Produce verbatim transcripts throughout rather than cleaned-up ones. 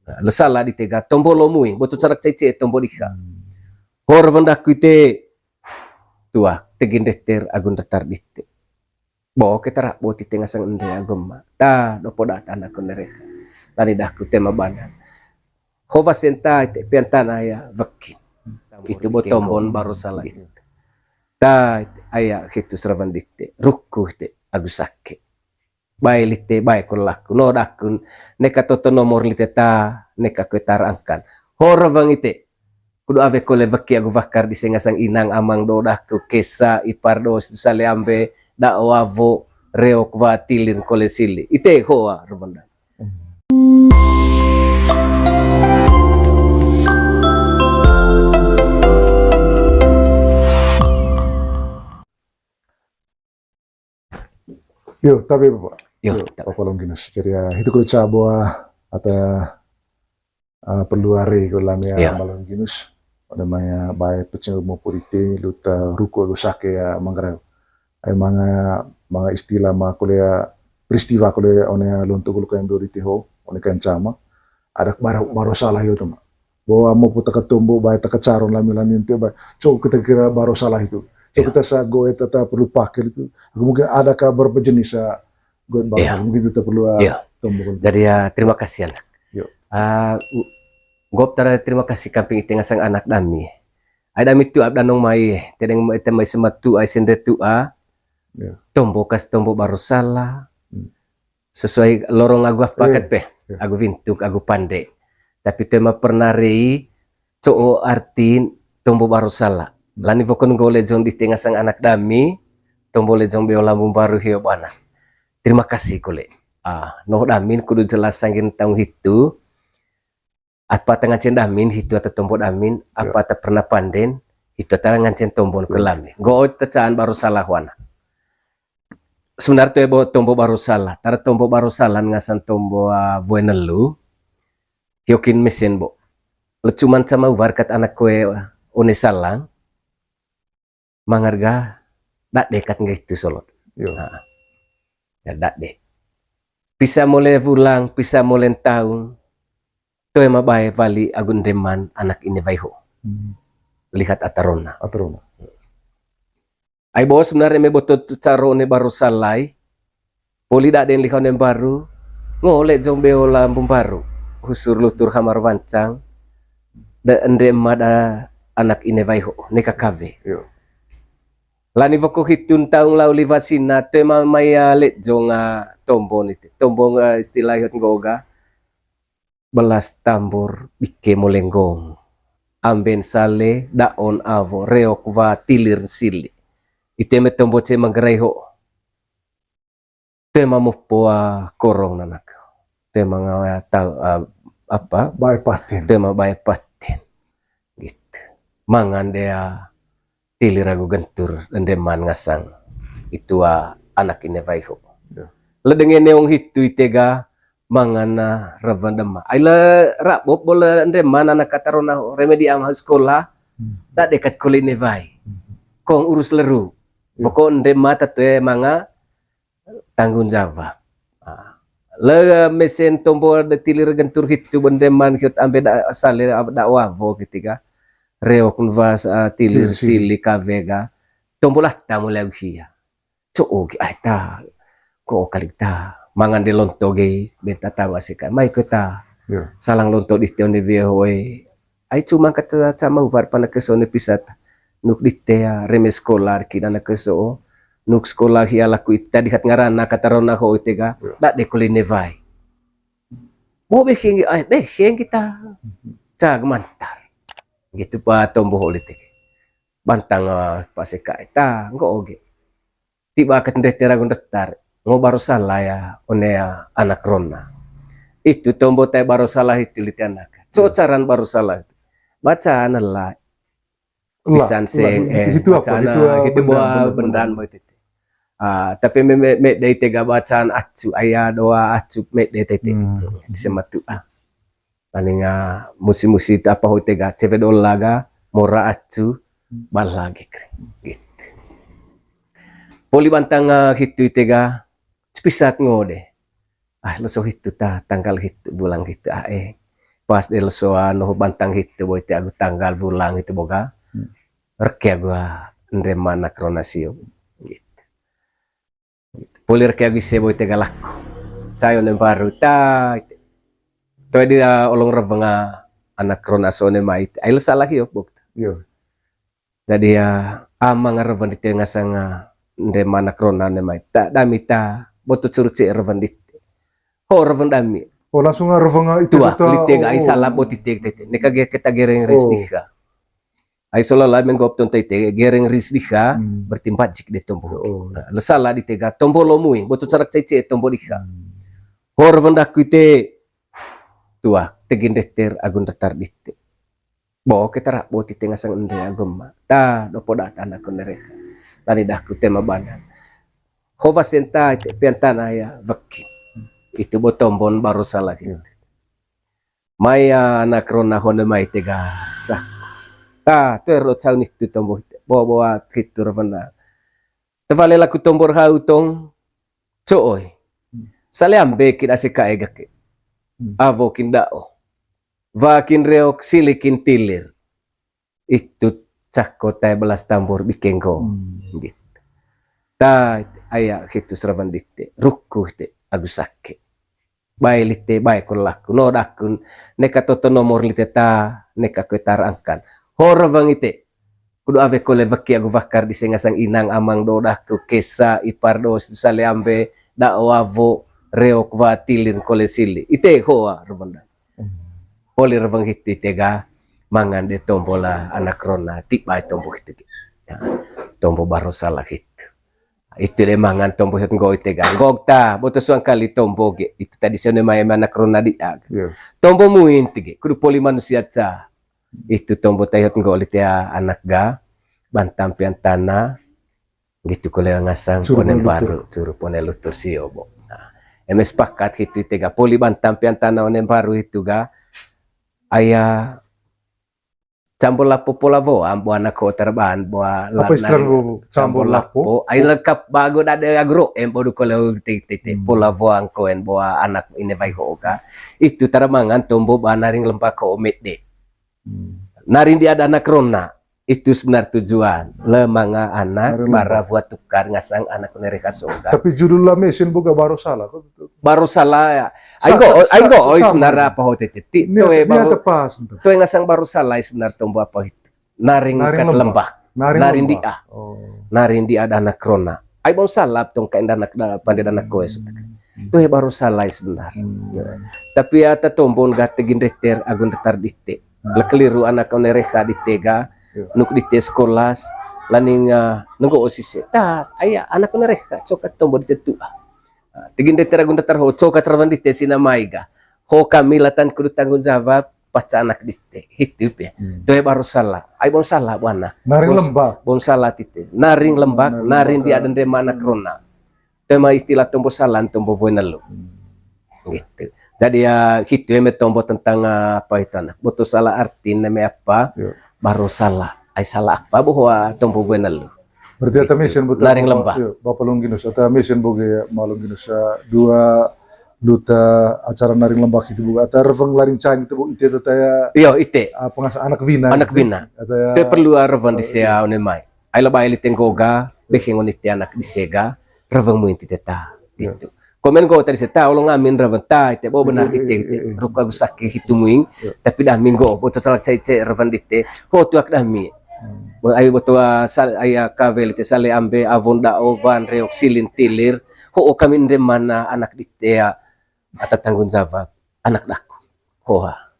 Nah, le sala dite ga tombo lo mui, boto carak caice tombo diha. Hmm. Hor wendaku ite tua, tegin deter agun detar dite. Bo ke tara bo tite ngasang ende agun ma. Ta, dopo data anakku nereha. Lani daku tema bana. Hoba senta ite piantana ya wekin. Itu bo tombon baru sala gitu. Ta, aya hitu serawan dite. Ruku ite agu sake. Bae lite, bae ko laku. No dakun, neka toto nomor lite ta, neka ko tar angkan. Hor weng ite. Kudu awe kole weki agu wakar dise ngasang inang amang do daku kesa ipar do situ sale ambe, dao awo, reok wa tilir kole sili. Ite hoa rubenda. Yo, tapi Bapak. Yo, Bapak Longinus. Jadi ya, itu kalau cabo ata ah, perlu hari ko lami ya. Malonginus. Ada maya bae peceng mo purite luta ruku agu sake ya Manggarai. Ai manga, manga istilah ma kole ya peristiwa kole ya one lonto gulu kain dori teho, one kain cama. Ada baru, baru sala yo tu ma. Bawa mo puta ketumbu bae takacaron lami lani ente bae. Cok kita kira baru sala itu. Cok kita sa goe tata perlu pakai itu. Aku mungkin ada ka berapa jenis ya goe baru sala. Mungkin kita perlu tombo. Jadi ya terima kasih anak. Ah, gop tara terima kasih kamping ite ngasang anak dami. Ai dami tu abdanong mai, tedeng ite mai sematu ai sende tu a. Tombo kas tombo baru sala. Sesuai lorong agu apa kat pe, agu wintuk, agu pande. Tapi tema pernah rei, coo artin tombo baru sala. Lani wokon gole jong di tenga sang anak dami, tombo le jong beo lambung baru hio bana. Terima kasih kole. Ah, noh damin kudu jelas sanggin taung hitu. Apa ta ngancen damin, hitu ata tombo damin, apa ta pernah panden, hitu ata ngancen tombon ke lami. Go'o ta caan baru sala huana. Sebenarnya tu ebo tombo baru sala, tara tombo baru salan ngasan tombo, ah, bue nelu, hiokin mesin bo. Le cuman sama warkat anak kue, ah, one salang, mangarga, dak dekat nggak itu solot. Yo. Nah, ya dak de. Pisa mole wulang, pisa mole taung, toe ma bae wali agu ndeman anak ine waiho. Lihat atarona. Atarona. Ai bos, sebenarnya me boto tu caro ne baru salai. Poli dak den liha ne baru. Ngole jong beo lambung baru. Husur lutur hamar wancang. Da ende mada anak ine waiho. Neka kawe. Yo. Lani woko hitun taung lau liwa sina, toe ma maya le jong, ah, tombo nite. Tombo, ah, istilah ihot nggoga. Belas tambor bike molenggong. Amben sale, daon awo, reok wa, tilir sili. Ite me tombo ce manggerai ho. Toe ma mopo, ah, korong nanak. Toe ma ngawa tau, ah, apa? Bae paten. Toe ma bae paten. Gitu. Mangan dea tilir agu gentur, ndeman ngasang. Itu, ah, anak ine waiho. Yo. Le denge neong hitu ite ga mangan, ah, rewa ndema. Ai le rabop bo le ndeman anak atarona ho, remedi ama sekolah. Dak dekat kole ine wai. Kong urus leru. Yo. Pokok ndema ta toe manga tanggung jawab. Ah. Le mesen tombo de tilir gentur hitu bo ndeman hiot ambe da sale da wawo gitu ga. Reok nwas, ah, tilir sili kawe ga. Tombo lah tamu lagi ya. Coo gi ai ta. Ko kali ta. Mangan de lonto ge benta tawa sika. Mai ko ta. Yo. Salang lonto di teo ne wie hoe. Ai cuma kata sama ubar pana keso ne pisat. Nuk di tea reme sekolah ki dana keso. Nuk sekolah hia laku ita dihat ngarana kata rona ho ite ga. Yo. Dak de kole ine wai. Bo beheng ai beheng kita. Cag mantar. Gitu pa tombo ho litik. Bantang, ah, pa seka ita nggo oge. Tiba kat nde tera gundetar, ngo baru sala ya, one ya, anak rona. Itu tombo tai baru sala hitu lite anak. Co caran baru sala hitu. Bacaan lah. Pisan seng, eh, itu, itu apa? Bacaan itu, ah, itu buah bendan boy tete. Ah, tapi me, me, me dai tega bacaan acu, aya doa acu me dai tete. Di sematu, ah. Paling, ah, musi-musi apa ho tega cewe dola ga, mora acu, bal lagi kering. Gitu. Poli bantang, ah, hitu tega, cepisat ngode. Ah, leso hitu ta, tanggal hitu, bulan hitu, ah, eh. Pas de lesoan, no bantang hitu bo ite agu tanggal bulan hitu bo ga. Hmm. Reke agu, ah, ende ma anak rona sio. Gitu. Poli reke agu ise bo ite ga laku. Cayo ne baru ta ite. Toe dia olong reweng, ah, anak rona so ne mai ite. Ai lesa lagi yo bok. Yo. Jadi ya, amang reweng dite ngasang, ah, ende ma anak rona ne mai. Ta dami ta, boto curu ce reweng dite. Ho reweng dami. Oh, langsung reweng itu. Tua, lite ga ai sala bo tite, tite. Neka ge-, keta gereng ris diha. Ai sola la menggop ton tite, gereng ris diha, berarti mbajik de tombo. Oh. Nah, lesala dite ga tombo lo mui, boto carak cece tombo diha. Ho reweng daku ite, tua, tegin deter agun datar dite. Bo, ketara bo tite ngasang ende agu ma. Ta, dopo data anak nereha. Lani daku tema banan. Ho wasen ta, ite pian tanah ya, weki. Itu bo tombon baru sala gitu. Mai ya anak rona ho ne mai ite ga. Sah. Ta, tuer lo cau ni tu tombo ite. Bo, bo, ah, hitu reweng. Tewale laku tombo hau tong. Co'oi. Sale ambe kit ase kae gake. Awo kin da'o. Wa kin reok, sili kin tilir. Itu cako tae belas tambur bikenggo. Gitu. Ta aya hitu serawan dite, ruku ite, agu sake. Bae lite, bae ko laku. No dakun, neka toto nomor lite ta, neka ko tar angkan. Ho reweng ite. Kudu awe kole weki agu wakar dise ngasang inang amang do daku kesa ipar do situ sale ambe da'o awo reok wa tilir kole sili. Ite hoa reweng da. Poli reweng hitu ite ga mangan de tombo la anak rona tiba tombo hitu ge. Nah, tombo baru sala hitu. Itu de mangan tombo hitu nggo ite ga. Nggok ta, boto suang kali tombo ge. Itu tadi sone mai anak rona dia. Tombo muin ti ge. Kudu poli manusia ca. Itu tombo ta hitu nggo lite anak ga. Bantam pian tanah. Gitu kole ngasang curu one baru, curu pone lutur sio bo. Nah, eme sepakat hitu ite ga poli bantam pian tanah one baru hitu ga. Aya cambo lapo pola woa, bo anak ho tarbaan, bo apa istilah bo, cambo lapo? Ai lengkap bago dade agro, em bodu kole tete, pola woa angkoen bo anak ine wai ho ga. Itu tara mangan tombo ba naring lembak ho mede. Naring dia ada anak rona. Itu sebenar tujuan. Le manga anak, bara buat tukar ngasang anak nereha so ga. Tapi judul la mesin bo ga baru sala. Baru sala ya. Ai nggo, ai nggo, oi sebenar apa ho tete. Ti, toe baru. Toe ngasang baru sala sebenar tombo apa hitu. Naring kat lembak. Naring dia. Naring dia ada anak rona. Ai bau sala tong kain danak da, pande danak koe so. Toe baru sala sebenar. Tapi ata tombon ga tegin deter agun datar dite. Le keliru anak one reha dite ga, nuk dite sekolas, laning, ah, nenggo osise. Ta, aya anak one reha, cokat tombo dite tua. Ah, tegin deter agun datar ho, cokat rawan dite sina mai ga. Ho kami latan kudu tanggung jawab, paca anak dite. Hitu pe. Toe baru sala. Ai bau sala bo anak. Naring lembak. Bau sala tite. Naring lembak, naring dia dende ma anak rona. Tema istilah tombo salan, tombo woe nelu. Gitu. Jadi ya, hitu eme tombo tentang, ah, apa itu anak. Boto sala arti neme apa, baru sala. Ai sala apa bahwa tombo woe nelu. Berarti ata mesin bo naring lembak. Bapa Longginus, ata mesin bo ge ma Longginus, ah, dua duta acara naring lembak itu bo, ata reweng laring cain itu bo, ite tata ya. Iyo, ite. Ah, pengasa anak wina. Anak wina. Ata ya. Te perlu, ah, reweng di sea one mai. Ai laba ai lite nggo ga, beheng one ite anak di sega, reweng muin tite ta, gitu. Komen nggo tadi seta, olong amin reweng ta, ite bo benar ite, ite. Ruku agu sake hitu muing, tapi dami nggo, boto calak cai ce reweng dite, ho tuak dami. Bo ai boto, ah, sal-, aya kawe lite sale ambe, awon da'o, wan reok silin tilir, ho o kami nde mana anak dite ya, ata tanggung jawab, anak daku. Hoa.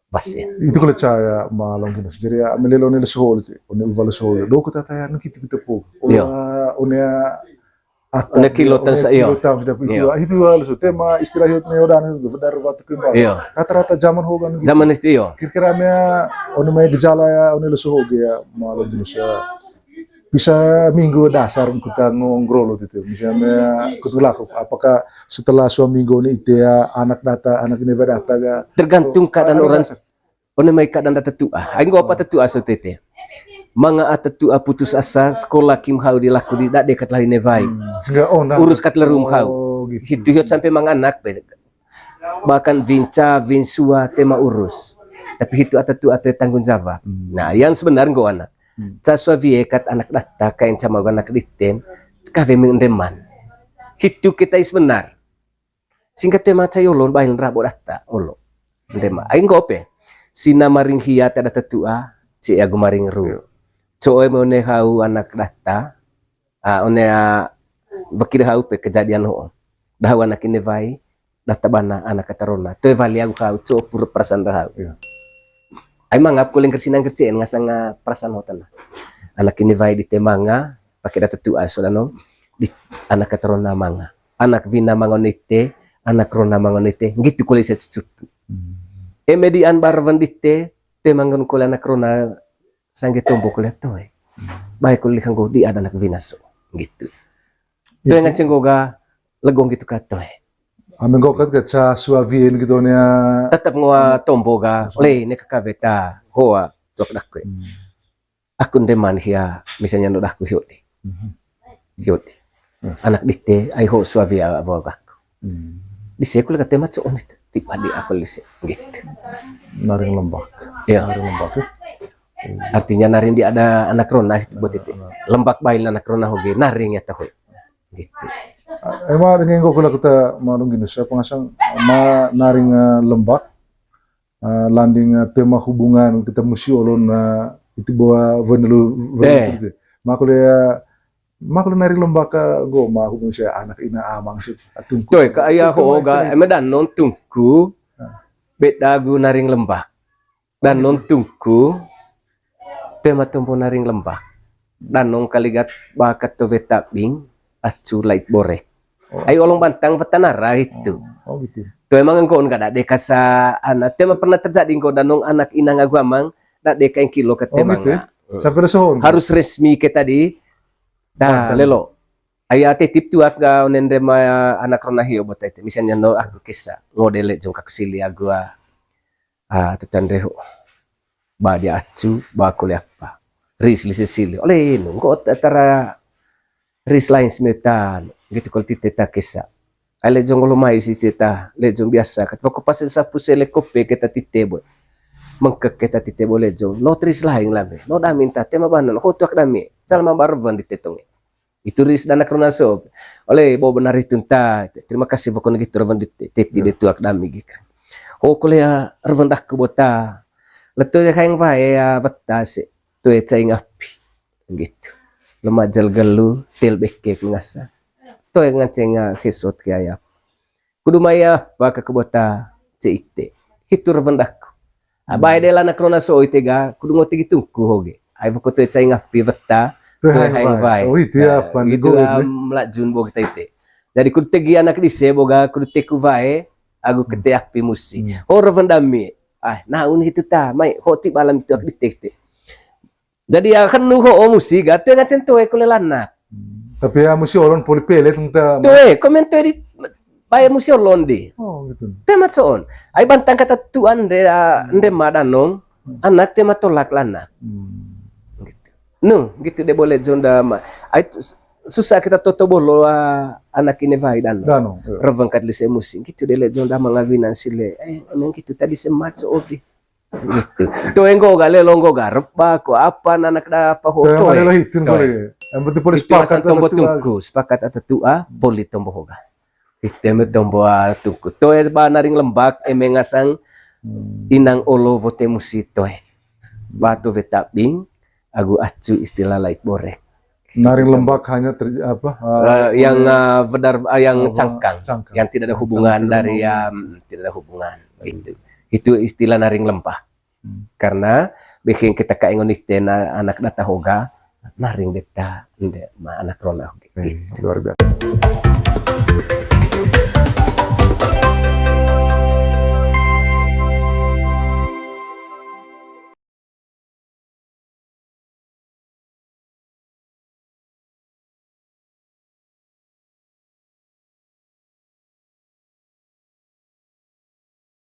Basen. Itu kalo caya ma Longginus. Jadi ya, melelo ne leso ho lite, one uwa leso ho. Do kota taya, nu kitu kita po. Iya. One, one kilo tan sa, iya. Kilo tan sudah itu. Itu leso tema istilah itu ne odan itu, benar waktu kembali. Iya. Rata-rata zaman ho kan gitu. Zaman itu, iya. Kira-kira me, one mai gejala ya, one leso ho ge ya, ma Longginus ya. Bisa minggu dasar kita ngongrol gitu. Misalnya, kutu laku, apakah setelah suami minggu ini ite ya, anak data, anak ini data ga? Tergantung keadaan orang. One mai keadaan data tua. Ai nggo apa tetua so tete. Manga ata tua putus asa, sekolah kim hau di laku di dade kat lain ne wai. Urus kat lerum hau. Hitu hiot sampai manga anak be. Bahkan win ca, win sua, toe ma urus. Tapi hitu ata tu'a toe tanggung jawab. Nah, yang sebenar nggo anak. Ca sua wie kat anak data, kain ca ma anak diten, kawe mendeman. Hitu kita is benar. Singkat toe ma ca i olo, bail rabo data, olo. Ndema. Ai nggo pe. Sina maring hia tada tetua, ce agu maring ru. Co'o eme one hau anak data, ah, one, ah, weki de hau pe kejadian ho'o. Da hau anak ine wai, data bana anak ata rona. Toe wali agu hau, co'o pur perasaan da hau. Ai manga kole nggersi na nggersi en ngasang, ah, perasaan ho'o tana. Anak ine wai dite manga, pake data tu'a so danong, di anak ata rona manga. Anak wina manga one ite, anak rona manga one ite, nggitu kole sia cucupu. Eme dian barwen dite, toe manga kole anak rona sangge tombo kole toe. Bae kole kanggo dian anak wina so, nggitu. Toe ngance nggo ga lego nggitu ka toe. Ame nggo kat ka ca sua wien gitu ne. Tetep ngoa tombo ga, le ne kakawe ta, hoa, tuak dakue. Aku ndeman hia, misalnya no daku hio di. Hio di. Anak dite, ai ho sua wia awo aku. Di se kule kate maco, oh, ni tiba di aku lise, gitu. Naring lembak. Iya. Naring lembak, ya. Artinya naring di ada anak rona itu buat itu. Lembak bail anak rona hoge, naring ya tahu. Gitu. Ema dengan nggo kula kita marung gini, saya pengasang ma naring, eh, lembak, eh, landing, eh, tema hubungan kita musi olon, eh, itu bawa venelu, venelu. Makule, eh, makule naring lembak ka nggo ma hubungan saya anak ina amang sih. Atungku. Toi, ka aya ho ga, eme danong tungku, beda gu naring lembak. Danong tungku, toe ma tombo naring lembak. Danong kaligat ba kato we tabing, acu lait borek. Ai olong bantang wetanara itu. Oh, gitu. Toe manga nggoon kada deka sa anak, toe ma pernah terjadi nggo danong anak inang agu amang, da deka kilo kate manga. Sampai da sohon. Harus resmi ke tadi. Dah, lelo. Aya tetip tuak ga onen de ma anak rona hio bota itu. Misalnya no aku kesa, ngode le jong kaku sili agu, ah, ah, tetan reho. Ba dia acu, ba kole apa. Ris lise sili. Ole nunggu tara ris lain semetan. Gitu kole tite ta kesa. Ale jong olo mai si seta, le jong biasa. Kat poko pas sapu sele kope keta tite boy. Mengkek keta tite boy le jong. No tris lain lame. No damin ta tema banan. Ho tuak dami. Calma barban di tetonge. Itu ris danak rona so. Ole, bo benar itu nta. Terima kasih pokoknya gitu, rewan di te-, teti de tuak dami gitu. Ho kole ya, rewan daku bota. Leto ya kaeng wae ya, beta se. Toe caing api. Gitu. Lemajal gelu, til bekek ngasa. Toe nganceng, ah, hesot ke ayap. Kudu mai apa ka kebota ce ite. Hitu rewendaku. Ah, bae de lana krona so ite ga, kudu ngo tegi tungku hoge. Ai boko toe caing api weta, toe haeng wae. Oh, itu ya, apa nih, gitu, go, ah, melajun bo kita ite. Jadi kudu tegi anak dise boga, kudu teku wae, agu kete api musi. Ho rewendami. Ah, naun hitu ta, mai, ho ti balam itu ak dite, dite. Jadi ya kan nu ho musi ga, toe nganceng toe kole lanak. Tapi ya musi olon poli pelet nta. Toe, komen toe di, bae musi olon di. Oh, gitu. Toe ma coon. Ai bantang kata tuan de, ah, nde ma danong, anak toe ma tolak lanak. Gitu. Nu, gitu de boleh jonda ma. Ai tu-, susah kita toto bolo, ah, anak ini wai danong. Danong, iya. Reweng kat lise musi. Gitu de le jonda mangawinan sile. Eh, emang gitu tadi semat so oke. Gitu. Toe nggo ga, lelo nggo ga, repa ko apa, nanak da apa ho, toe. Toe. Yang penting poli sepakat ata tu'a. Sepakat ata tu'a, poli tombo ho ga. Itu eme tombo, ah, tungku. Toe ba naring lembak, eme ngasang inang olo wote musi toe. Ba tu wetabing, agu acu istilah lait borek. Naring lembak hanya ter-, apa, eh, yang, eh, bedar, eh, yang cangkang, yang tidak ada hubungan dari, ya, mm, tidak ada hubungan, gitu. Itu istilah naring lembak. Karena bikin kita kaingon ite na anak data hoga, naring beta, nde, ma anak rona hoga, gitu. Luar biasa.